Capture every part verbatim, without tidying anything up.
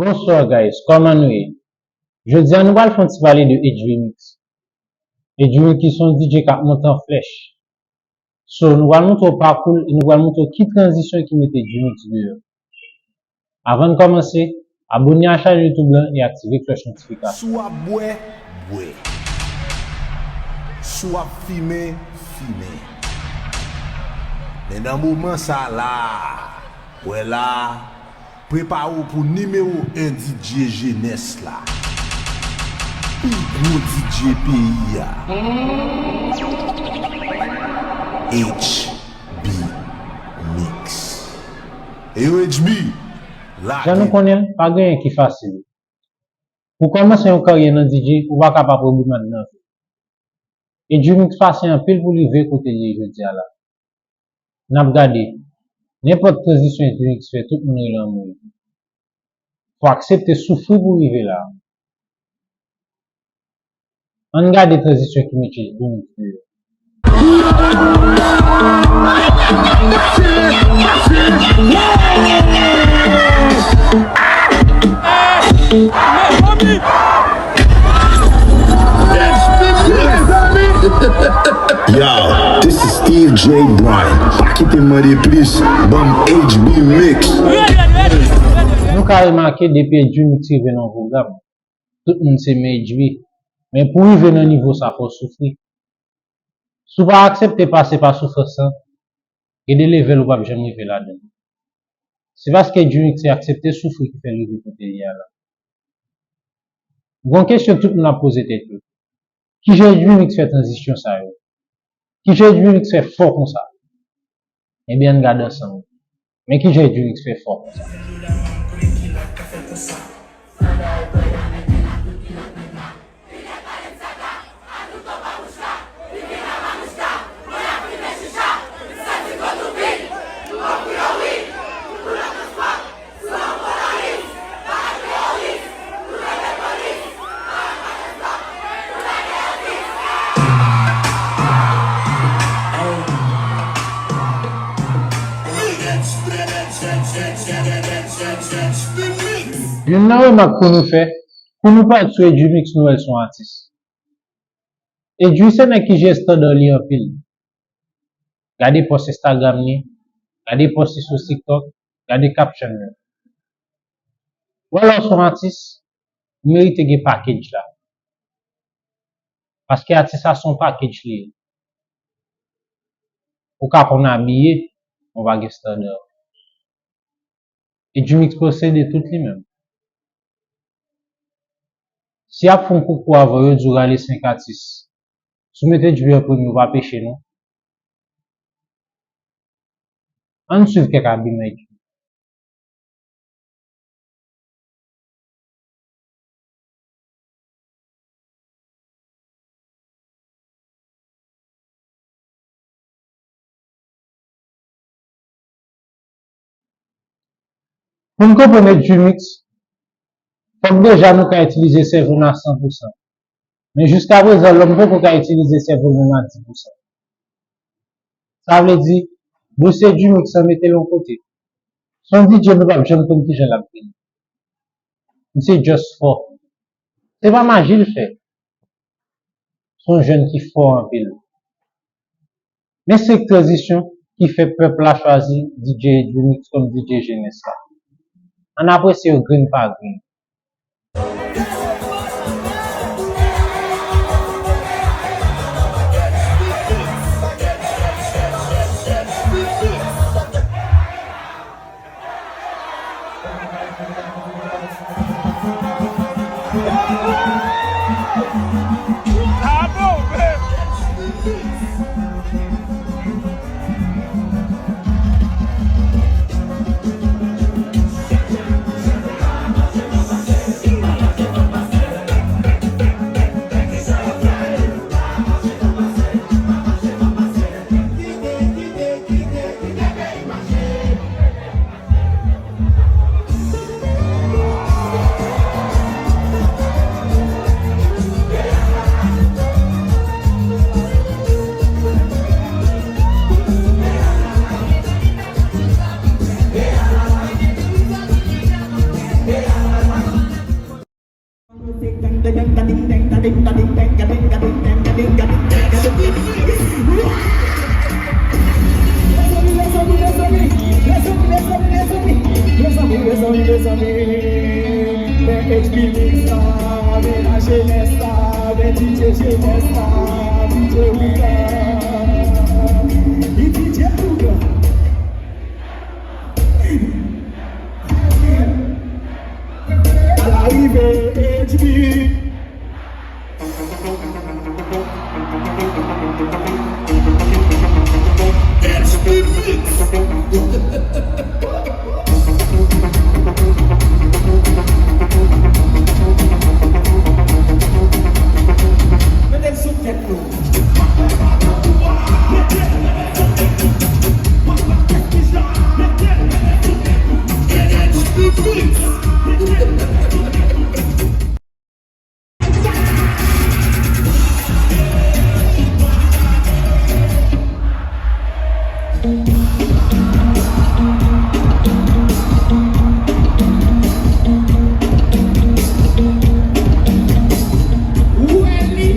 Bonsoir guys, kòman nou ye? Jodi a nou pral fè yon ti pale de H B Mix. H B Mix ki se yon D J k ap monte an flèch. So, nou pral montre w pakou l e nou pral montre w ki tranzisyon ki mete H B Mix deyò. Avan n kòmanse, abòne a chanèl YouTube lan e aktive klòch notifikasyon. Si w ap bwè, bwè. Si w ap fimen, fimen. Men nan moman sa la, wè la, prepare w pou nimewo en D J jenès la. Pi gwo D J peyi a. H B Mix. Eyo H B, lage. Jan nou konnen l, pa gen anyen ki fasil. Pou w kòmanse yon karyè nan D J, ou pa ka pa pran boumad nan vi. H B Mix pase anpil pou l rive kote l ye jodi a la. N ap gade, nenpòt tranzisyon H B Mix fè, tout moun rele anmwey. Fò w aksepte soufri pou w rive la. Ann gade tranzisyon ki mete H B Mix deyò. Yo, this is Steve J Bryan. Pa kite m mande plis, ban m H B Mix. Nou ka remake depi H B Mix rive nan yon pwogram, tout moun se men H B. Men pou w rive nan nivo sa, fò w soufri. Si w pa aksepte pase pa soufrans lan, gen de level ou p ap janm rive ladan l. Se paske H B Mix aksepte soufri ki fè l rive kote l ye a la. Gon kesyon tout moun ap poze tèt yo. Kijan H B Mix fè tranzisyon sa yo? Kijan H B Mix fè fò konsa? Ebyen, ann gade ansanm. Men kijan H B Mix fè fò konsa. Youn nan remak pou nou fè, pou nou parèt sou Edjimix, nou wè l se yon atis. Edji se nèg ki jere estanda li anpil. Gade pòs Instagram li, gade pòs li sou TikTok, gade caption li. Ou wè lè w se yon atis, ou merite gen package la. Paske atis la se yon package li ye. Ou ka konn abiye, men w pa gen estanda. Edjimix posede tout li menm. Si y ap fè yon koukou avan yo di w rale senk atis, si w mete Edjimix an premye, w pa peche non. Ann swiv kèk abiman Edjimix. Pou n konprann Edjimix, fòk deja nou ka itilize sèvo n a san pou san. Men jiskaprezan, lòm poko ka itilize sèvo l menm a dis pou san. Sa vle di, dosye Edjimix lan mete l yon kote. Se yon D J nou p ap janm konn kijan l ap vini. Misye just fò. Se pa maji l fè. Se yon jèn ki fò anpil. Men senk tranzisyon ki fè pèp la chwazi D J Edjimix kòm D J jenès la. Ann apresye yo grenn pa grenn. Mezanmi, mezanmi, mezanmi, men H B Mix la, men la jenès la, men D J jenès la, D J Ougan, li D J Ougan. Al arive H B. H B Mix. Mete l sou tèt nou. Ou wè li?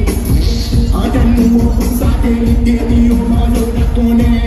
Antann nou, sa te li te di yo, manzè w t ap konnen.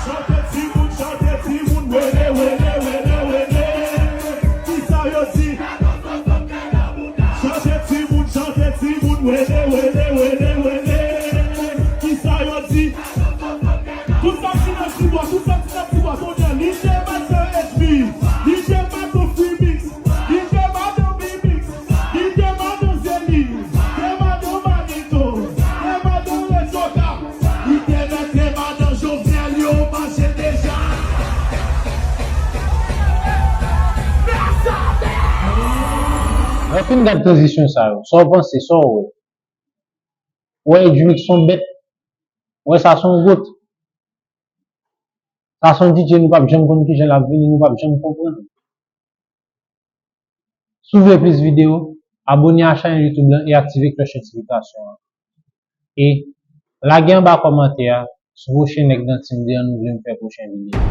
Chante timoun, chante timoun, wele, wele, wele, wele. Kisa yo di? Chante timoun, chante timoun, wele, wele, wele, wele. Kisa yo di? Tout sa ki nan tibwa, tout sa ki nan tibwa, konnen li te bat H B, li te bat Free Mix, li te bat Big Mix, li te bat Zeli, te bat Manito, te bat Rezoka, li te mèt te bat Jovenel, yo mache deja. Lè w fin gad tranzisyon sa yo, sa w panse, sa w wè? Ou wè Edjimix se yon bèt? Ou wè sa se yon goat? Sa se yon D J nou p ap janm konn kijan l ap vini, nou p ap janm konprann. Si w vle plis videyo, abòne a chanèl YouTube lan e aktive klòch notifikasyon an. E lage anba kòmantè a si pwochen nèg nan team de an nou vle m fè pwochen videyo.